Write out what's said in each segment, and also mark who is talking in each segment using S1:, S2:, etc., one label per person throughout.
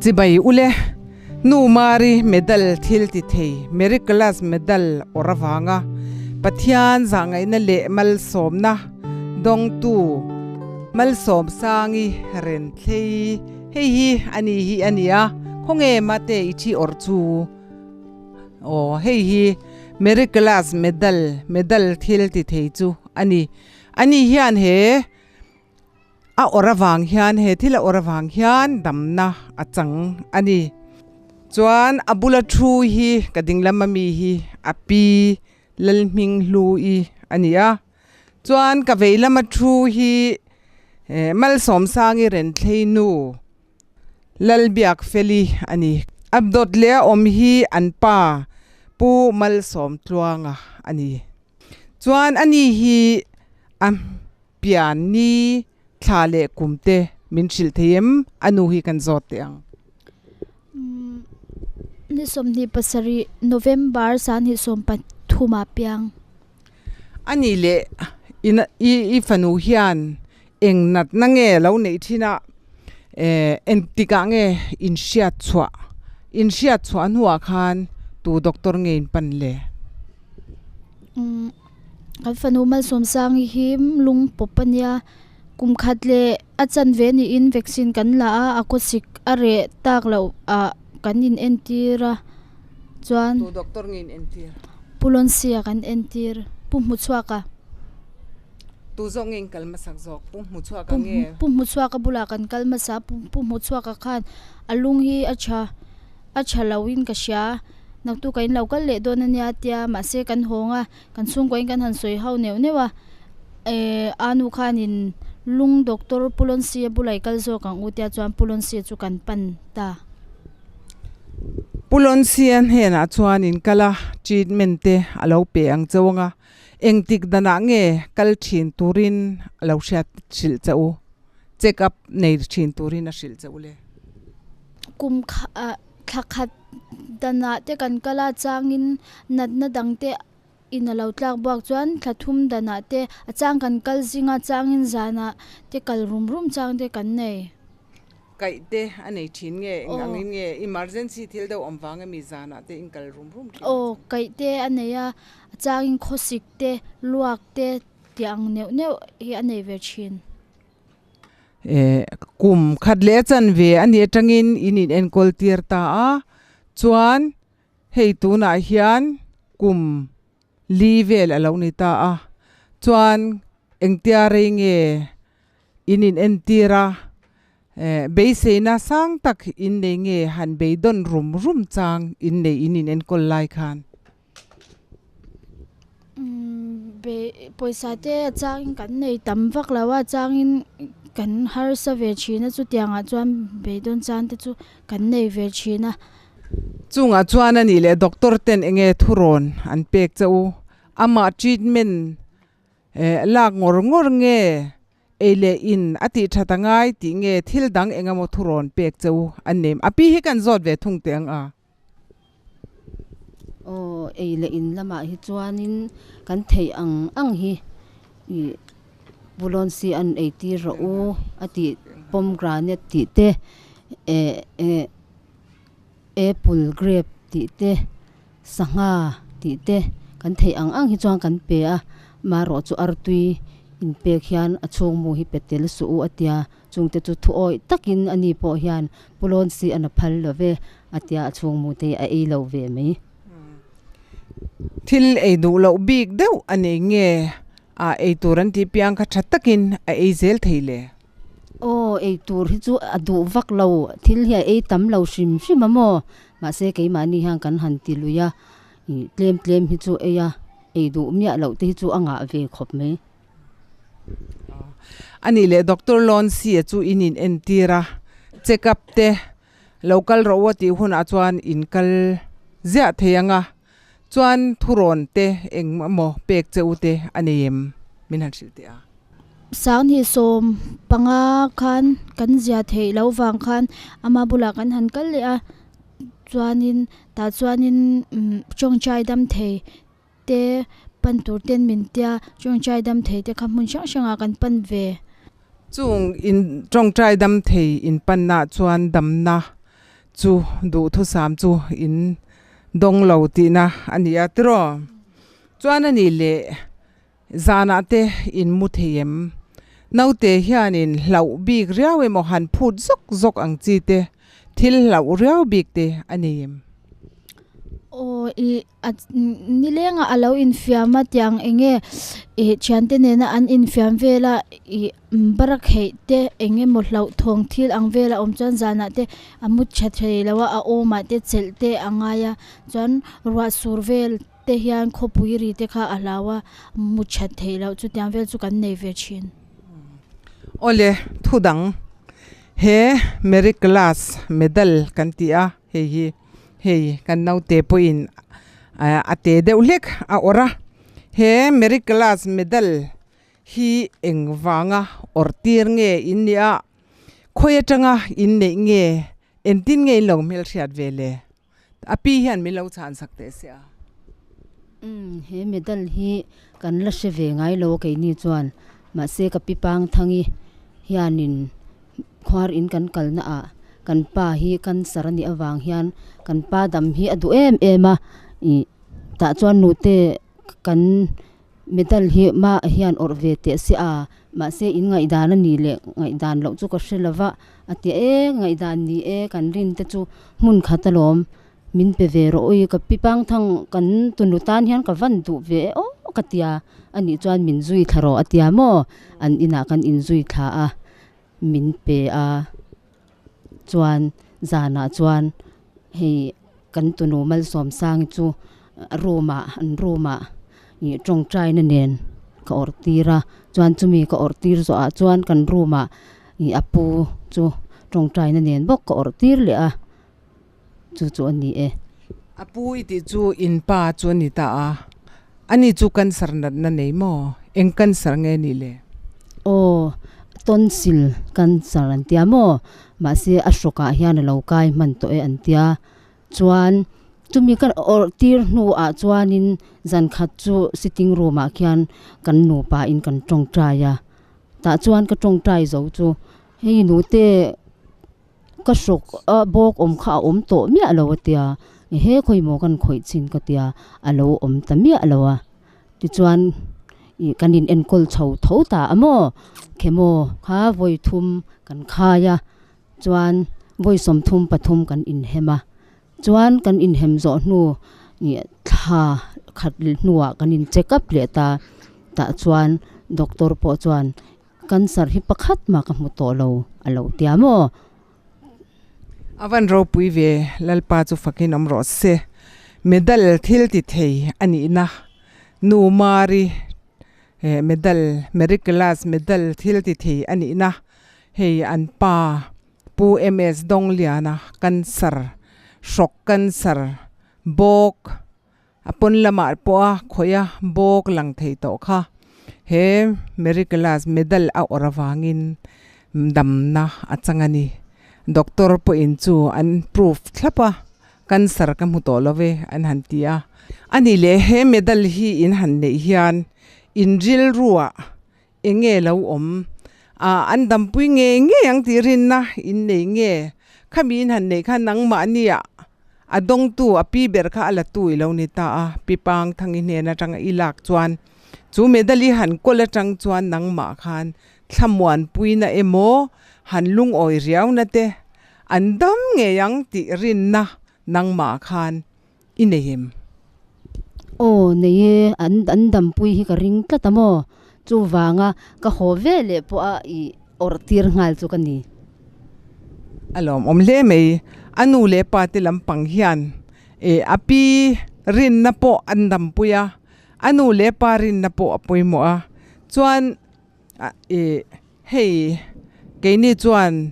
S1: Chibai ule, Nu Mari medal thil ti thei, Miraculous Medal awrh avanga Pathian zahngaihna leh malsawmna dawngtu Malsawmsangi Renthlei hei hi a ni hi a nia, khawnge mate i thi awrh chu? Aw, hei hi Miraculous Medal, medal thil ti thei chu a ni. Ani hian he a awrh avang hian, he thil a awrh avang hian damna a chang a ni. Chuan a bula thu hi ka ding lama mi hi a pi Lalhminghlu-i a ni a. Chuan ka vei lama thu hi Malsawmsangi Renthlei nu Lalbiakfeli a ni. A dawt leh a awm hi an pa Pu Malsawmtluanga a ni. Chuan ani hi a Pian ni thla leh kum te min hrilh thei em? A nu hi kan zawt teh ang.
S2: Ni 27 November 2013 ah piang.
S1: A nih leh i i fanu hian eng natna nge lo neih thin a, engtikah nge in hriat chhuah, in hriat chhuah hnuah khan tu doctor nge in pan le?
S2: Kan fanu Malsawmsangi hi lung pawp a nia, kum khat leh a chanve niin vaccine kan la a, a kawsik a reh tak loh ah kan in entir a, chuan
S1: Tu doctor nge in entir?
S2: Pu Lonsia kan entir, Pu Hmuchhuaka.
S1: Tu zawk nge in kal hmasak zawk? Pu Hmuchhuaka nge?
S2: Pu Hmuchhuaka bulah kan kal hmasa, Pu Hmuchhuaka khan a lung hi a tha a tha lo in ka hria. Naktu ka in lo kal leh dawn a nia tia mahse kan hawng a, kan chhungkaw in kan han sawi ho neuh neuh a, eh a nu khanin lung doctor Pu Lonsi a bulah i kal zawk ang u tia chuan Pu Lonsi chu kan pan ta.
S1: Pu Lonsi a hnenah chuan in kal a, treatment te a lo pe ang cheu ang a, engtik danah nge kal thin turin a lo hriat hrilh che u, check up nei thin turin a hrilh che u le.
S2: Kum kha. Thla khat danah te kan kal a, changin natna dang te in a lo tlak buak chuan thla thum danah te a chang kan kal zing a, changin zanah te kal rum rum chang te kan nei.
S1: Kaih te a nei thin nge, eng angin nge emergency thil deuh awm vang emi zanah te in kal rum rum thin a
S2: Aw, kaih te a nei a, a changin khawsik te, luak te tih ang neuh neuh hi a nei ve thin.
S1: Kum khat leh a chanve a nih atangin in in enkawl tir ta a, chuan hei tunah hian kum li vel a lo ni ta a, chuan engtia rei nge in in entir a, beiseina sang tak in nei nge han beidawn rum rum chang in nei in in enkawl lai khan.
S2: Pawisa te a changin kan nei tam vak lo a changin kan harsa ve thin a chutiangah chuan beidawn chan te chu kan nei ve thin a.
S1: Chungah chuan a nih leh doctor ten enge thurawn an pek che u amah treatment lak ngawr ngawr nge ei leh in a tih that a ngai tih nge thil dang engemaw thurawn pek che u an nem a pi hi kan zawt ve thung teh ang a.
S3: Aw, ei leh in lamah hi chuanin kan theih ang ang hi ih Pulawn si an ei tir rawh u a tih pomegranate tih te eh eh apple grape tih te sangha tih te kan theih ang ang hi chuan kan pe a marawh chu artui inpek hian a chhung mu hi pe tel suh u a tia. Chungte chu thu awih takin a ni pawh hian Pulawn si a na phal lo ve a tia a chhung mute hi a ei lo ve mai.
S1: Thil ei duh loh bik deuh a nei nge a ei tur an tih piang kha tha takin a ei zel thei le?
S3: Aw, ei tur hi chu a duh vak lo, thil hi a ei tam lo hrim hrim a maw? Mahse keimahni hian kan han ti lui a, tlem tlem hi chu ei a, ei duh miah loh te hi chu a ngah ve khawp mai.
S1: A nih leh Doctor Lonsi a chu in in entir a, check up te lo kal rawh u a tih hunah chuan in kal ziah thei ang a, chuan thurawn te eng emaw pek che u te a nei em min han hrilh teh a.
S2: 2015 khan kan zia theih loh vang khan ama bulah kan han kal leh a, chuanin tah chuanin tawngtai dam thei te pan tur ten min tia tawngtai dam thei te kha hmun hrang hrangah kan pan ve.
S1: Chung in tawngtai dam thei in panna chuan damna chu duhthusam chu in dawng lo tihna a ni a tiraw? Chuan a nih leh zanah te in mu thei em? Naute hianin hlauh bik riau emaw han phut zawk zawk ang chi te thil hlauh riau bik te a nei em?
S2: Aw i a nilengah a lo infiam a tiang eng nge ih thiante nena an infiam vel a ih barak heih te eng emaw hlauhthawng thil ang vel a awm chuan zanah te a mu tha thei lo a a awmah te chelh te a ngai a chuan ruah sur vel te hian khawpui ri te kha a hlau a mu that theih loh chutiang vel chu kan nei ve thin.
S1: Awle thudang he Mary class medal kan ti a hei hi. Hei kan naute pawhin a te deuh hlek a awrh a, he Miraculous Medal hi eng vanga awrh tir nge in nih a, khawi atanga in neih nge, engtin nge in lo hmelhriat ve le? A pi hian min lo chhan sak teh sia.
S3: Umm he medal hi kan la hre ve ngai lo keini chuan, mahse ka pi Pangthangi hianin Khuar in kan kalna ah kan pa hi cancer a nih avang hian kan pa dam hi a duh em em a, ih tah chuan nute kan medal hi mah hian awrh ve teh se a, mahse in ngaihdan a nih leh ngaihdan loh chu ka hre lova a ti e, ngaihdan ni e kan rin te chu hmun khat alawm min pe ve rawh ui ka pi pangthang kan tunu tan hian ka van duh ve e aw ka tia a nih chuan min zui thla rawh a tia maw an inah kan inzui thla a. Min pe a, chuan zanah chuan hei kan tunu Malsawmsangi chu room ah an room ah ih tawngtaina nen ka awrh tir a, chuan chumi ka awrh tir zawh ah chuan kan room ah ih a pu chu tawngtaina nen bawk ka awrh tir leh a, chu chu a ni e.
S1: A pu i tih chu in pa chu a ni ta a, ani chu cancer natna nei maw? Eng cancer nge nih le?
S3: Aw, tonsil cancer an tia maw? Mahse a hrawkah hian a lo kai hman tawh e an tia. Chuan chumi ka awrh tir hnuah chuanin zan khat chu sitting room ah khian kan nupa in kan tawngtai a, tah chuan ka tawngtai zo chu hei nute, Ka hrawk a bawk awm kha a awm tawh miah lo a tia, he khawi maw kan khawih chin ka tia, a lo awm ta miah lo a. Tichuan ih kan in enkawl chho tho ta a maw, chemo kha vawi thum kan khai a, chuan vawi sawmthum pathum kan inhem a, chuan kan inhem zawh hnu ih thla khat hnuah kan in check up leh ta, tah chuan doctor pawh chuan Cancer hi pakhat mah ka hmu tawh lo a lo tia maw?
S1: A van ropui ve, Lalpa chu fakin awm rawh se. Medal thil ti thei a nihna Nu Mari medal, Miraculous medal thil ti thei a nihna hei an pa Pu MS Dongliana cancer, hrawk cancer bawk A pawn lamah pawh a khawih a bawk lang thei tawh kha. He Miraculous Medal a awrh avangin damna a chang a ni. Doctor pawhin chu an proof thlap a, cancer ka hmu tawh lo ve an han ti a. A nih leh he medal hi in han neih hian in rilruah eng nge lo awm? An dampui ngei ngei ang tih rinna in nei nge? Khami in han neih kha nangmahnia a dawngtu a pi ber kha a latu i lo ni ta a, pi Pangthangi hnen atanga i lak chuan chu medal i han kawl atang chuan nangmah khan thlamuanpuina emaw han lungawi riauna te an dam ngei ang tih rinna nangmah khan i nei em?
S3: Aw, nei e, an an dampui hi ka ring tlat a maw? Chuvanga ka haw ve leh pawh a i awrh tir nghal chu ka ni.
S1: A lawmawm hle mai. A nu leh pa te lampang hian e a pi rinna pawh an dampui a, a nu leh pa rinna pawh a pawimawh a. Chuan e hei keini chuan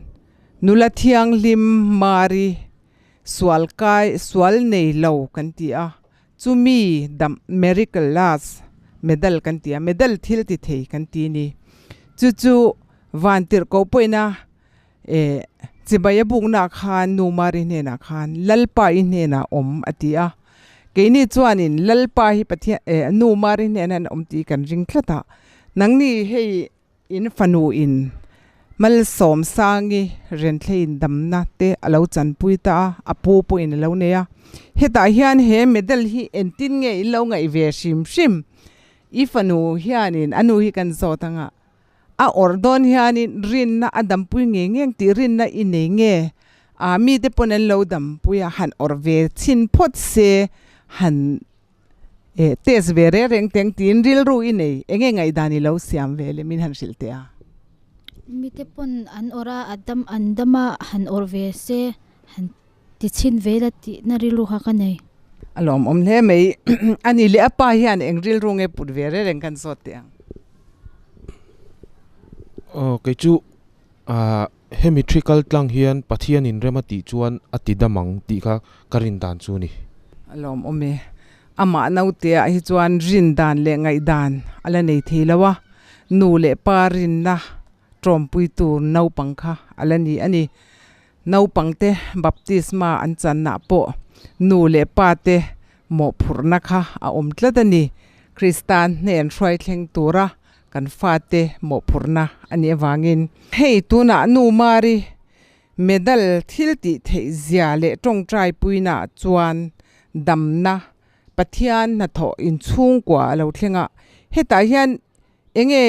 S1: nula thianghlim Mari Sual kai, sual nei lo kan ti a, chumi dam miraculous medal kan ti a, medal thil ti thei kan ti ni. Chu chu vantirhkoh pawhina eh chibai a buknaah khan Nu Mari hnenah khan Lalpa i hnenah awm a ti a, keini chuanin Lalpa hi Pathian eh Nu Mari hnenah an awm tih kan ring tlat a, nangni hei In fanu in Malsawmsangi Renthleiin damna te a lo chanpui ta a, a pu pawhin a lo nei a. Hetah hian he medal hi engtin nge in lo ngaih ve hrim hrim? I fanu hianin a nu hi kan zawt ang a, a awrh dawn hianin rinna a dampui ngei ngeng tih rinna i nei nge? A mite pawn an lo dampui a, han awrh ve chhin phawt se han Eh, test ve reng reng teng tiin rilru i nei, enge ngaihdan i lo siam ve le min han hrilh teh a?
S2: Mite pawn an awrh a, a dam an dam a, han awrh ve se, han ti chhin ve la tihna rilru kha ka nei.
S1: A lawmawm hle mai. A ni leh a pa hian eng rilru nge put ve reng reng kan zawt teh ang?
S4: Aw, kei chu ah hemi thi kal tlang hian Pathian in rem a tih chuan a ti dam ang tih kha ka rin dan chu a ni.
S1: A lawmawm e. Amah naute ah hi chuan rin dan leh ngaih dan a la nei thei lo a, nu leh pa rinna tawmpui tur naupang kha a la ni a ni. Naupangte baptisma an channa pawh nu leh pa te mawhphurhna kha a awm tlat a ni. Krista hnen hruai thleng tura kan fate mawhphurhna a nih avangin. Hei tunah Nu Mari medal thil tih theih zia leh tawngtai puinaah chuan damna Pathian hnathawh inchhungkua a lo thleng a, hetah hian enge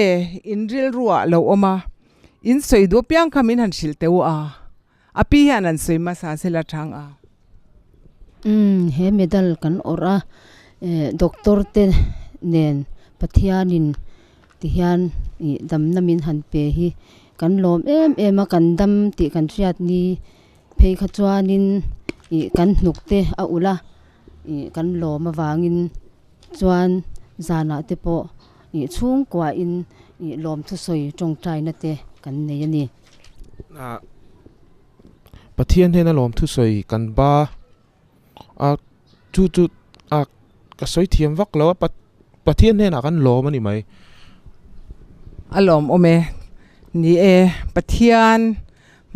S1: in rilruah lo awm a, in sawi duh apiang kha min han hrilh teh u a, a pi hian an sawi hmasa sela chang a.
S3: Umm he medal kan awrh a, doctor te nen Pathianin tihian ih damna min han pe hi kan lawm em em a, kan dam tih kan hriat ni phei kha chuanin ih kan hnuk te a ulh a, ih kan lawm avangin chuan zanah te pawh ih chhungkuain ih lawmthu sawi tawngtaina te kan nei a ni.
S4: Pathian hnena lawmthu sawi kan ba a, chu chu a ka sawi thiam vak lo a, Pathian hnenah kan lawm a ni mai.
S1: A lawmawm e. Ni e, Pathian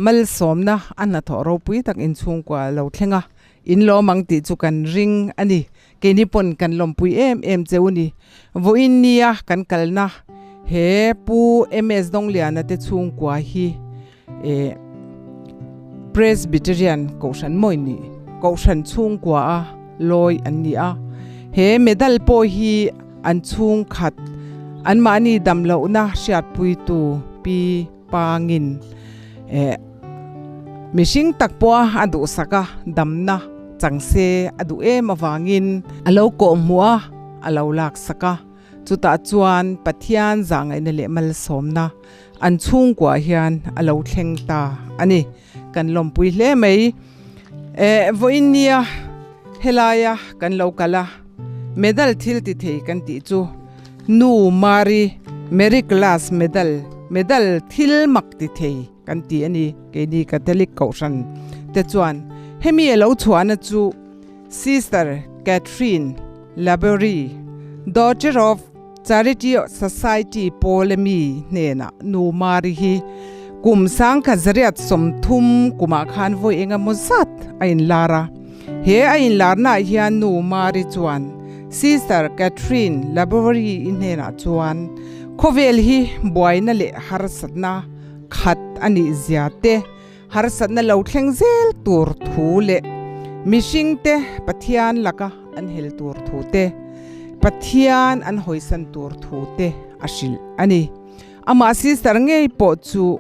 S1: malsawmna a hnathawh ropui tak inchhungkua lo thleng a, in lawm ang tih chu kan ring a ni. Keini pawn kan lawmpui em em cheu ni. Vawiin nia kan kalna he Pu MS Dongliana te chhungkua hi eh Presbyterian Kohhran mawi ni Kohhran chhungkua a lawi an ni a. He medal pawh hi an chhungkhat anmahni damlohna hriatpuitu Pi Pangin eh mihring tak pawha a duhsak a, damna chang se a duh em avangin a lo kawh hmuh a, a lo laksak a. Chutah chuan Pathian zahngaihna leh malsawmna an chhungkuah hian a lo thleng ta a ni. Kan lawmpui hle mai. Eh vawiin nia helaia kan lo kal a, medal thil ti thei kan tih chu Nu Mari Mary Class Medal, medal thil mak ti thei kan ti a ni. Keini Catholic Kohhran te chuan hemi a lo chhuahna chu Sister Catherine Laborie, Daughter of Charity Society pawl ami hnenah Nu Mari hi kum 1930 kumah khan vawi eng emaw zat a inlar a. He a inlarnaah hian Nu Mari chuan Sister Catherine Laborie-i hnenah chuan khawvel hi buaina leh harsatna khat a nih zia te, harsatna lo thleng zel tur thu leh mihringte Pathian laka an hel tur thu te, Pathian an hawisan tur thu te a hrilh a ni. Amah sister ngei pawh chu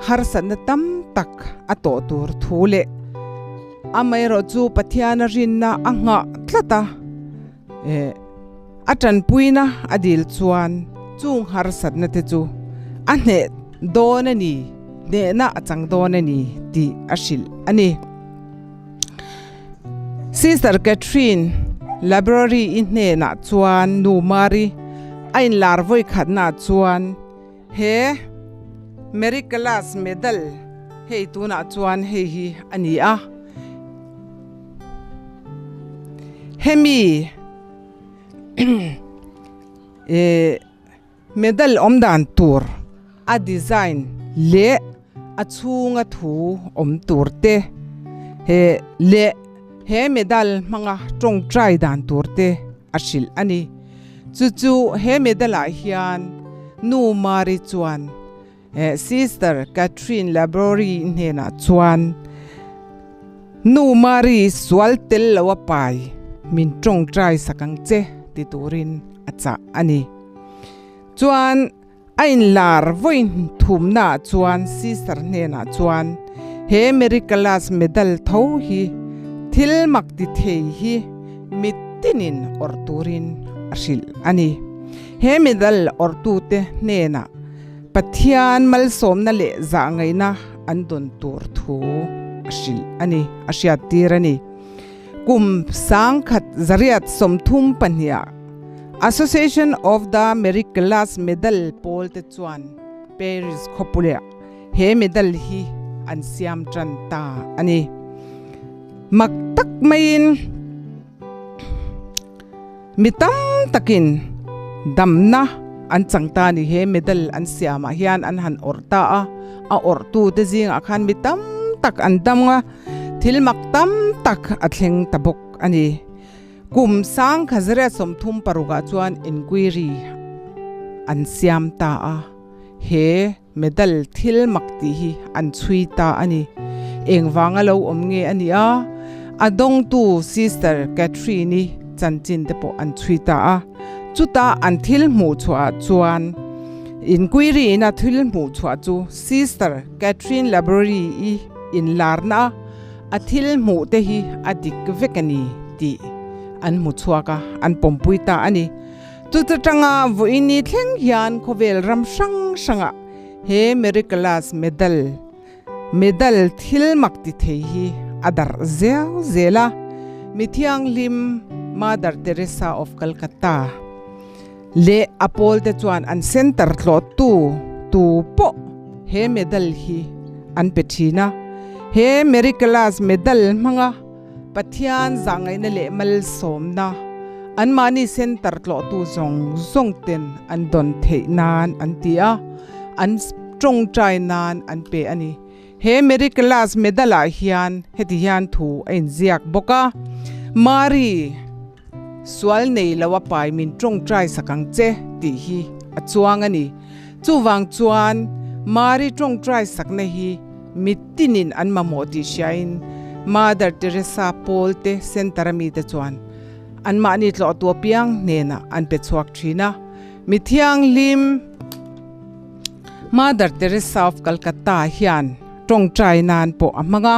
S1: harsatna tam tak a tawh tur thu leh amaherawh chu Pathiana rinna a nghah tlat a, a tanpuina a dil chuan chung harsatna te chu a hneh dawn a ni, hnehna a chang dawn a ni tih a hrilh a ni. Sister Catherine Labrary-i hnenah chuan Nu Mari a inlar vawi khatnaah chuan he Miraculous Medal hei tunah chuan hei hi a ni a. Hemi medal awm dan tur a design leh a chhunga thu awm tur te he leh he medal hmanga tawngtai dan tur te a hrilh a ni. Chu chu he medal ah hian Nu Mari chuan. Sister Catherine Laborie hnenah chuan, Nu Mari, sual tel lo a pai, min tawngtai sak ang che ti turin a chah a ni. Chuan a inlar vawi thumnaah chuan Sister hnenah chuan, He Miraculous Medal tho hi thil mak ti thei hi mitinin awrh turin a hrilh a ni. He medal awrhtute hnenah Pathian malsawmna leh zahngaihna an dawn tur thu a hrilh a ni, a hriattir a ni. Kum 1932-ah Association of the Miraculous Medal pawl te chuan Paris khawpuiah he medal hi an siam tan ta a ni. Mak tak maiin mi tam takin damna an chang ta a ni. He medal an siamah hian an han awrh ta a, a awrhtute zingah khan mi tam tak an dam a, thil mak tam tak a thleng ta bawk a ni. Kum 1936-ah chuan inquiry an siam ta a, he medal thil mak tih hi an chhui ta a ni. Engvanga lo awm nge a nih a, a dawngtu Sister Catherine-i chanchin te pawh an chhui ta a. Chuta an thil hmuh chhuahah chuan inquiry-in a thil hmuh chhuah chu Sister Catherine Laborie-i inlarna a, A thil hmuh te hi a dik vek a ni tih an hmu chhuak a, an pawmpui ta a ni. Chuta tanga vawiini thleng hian khawvel ram hrang hrangah he Miraculous Medal, medal thil mak ti thei hi a darh zeu zel a. Mi thianghlim Mother Teresa of Calcutta leh a pawl te chuan an centre tlawhtu tu pawh he medal hi an pe thin a. He Miraculous Medal hmanga Pathian zahngaihna leh malsawmna anmahni centre tlawhtu zawng zawng ten an dawn theih nan an ti a, an tawngtai nan an pe a ni. He Miraculous Medal ah hian heti hian thu a inziak bawk a, Mari, Sual nei lo a pai min tawngtai sak ang che tih hi a chuang a ni. Chuvang chuan Mari tawngtai sakna hi mitinin an mamawh tih hriain Mother Teresa pawl te centre a mite chuan anmahni tlawhtu apiang hnenah an pe chhuak thin a. Mi thianghlim Mother Teresa of Calcutta hian tawngtai nan pawh a hmang a.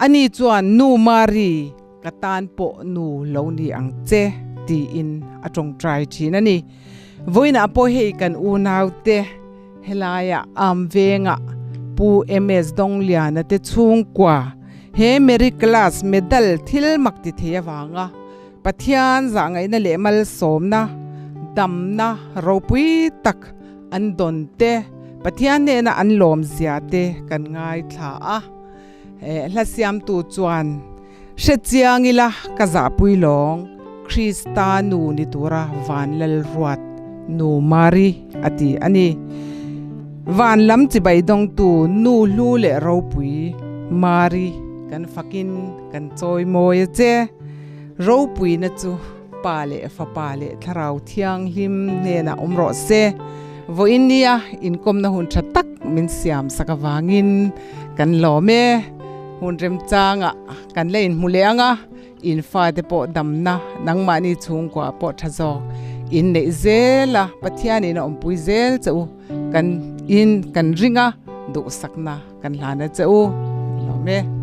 S1: Ani chuan Nu Mari Ka tan pawh nu lo ni ang che tiin a tawngtai thin a ni. Vawiinah pawh hei kan unaute helaia am vengah Pu MS Dongliana te chhungkua he Miraculous Medal thil mak ti thei avanga Pathian zahngaihna leh malsawmna, damna ropui tak an dawn te, Pathian hnena an lawmzia te kan ngaithla a. Hla siamtu chuan, Hre chiang ila ka zahpui lawng, Krista nu ni tura van lal ruat nu Mari a ti a ni. Van lam chibai dawngtu nu hlu leh ropui Mari kan fakin kan chawi mawi a che. Ropuina chu Pa leh Fapa leh Thlarau Thianghlim hnenah awm rawh se. Vawiin nia inkawmna hun tha tak min siam sak avangin kan lawm e. Hun remchangah kan la inhmu leh ang a, in fate pawh damna nangmahni chhungkua pawh tha zawk in neih zel a, Pathianin a awmpui zel che u kan in kan ring a, duhsakna kan hlan a che u. Kan lawm e.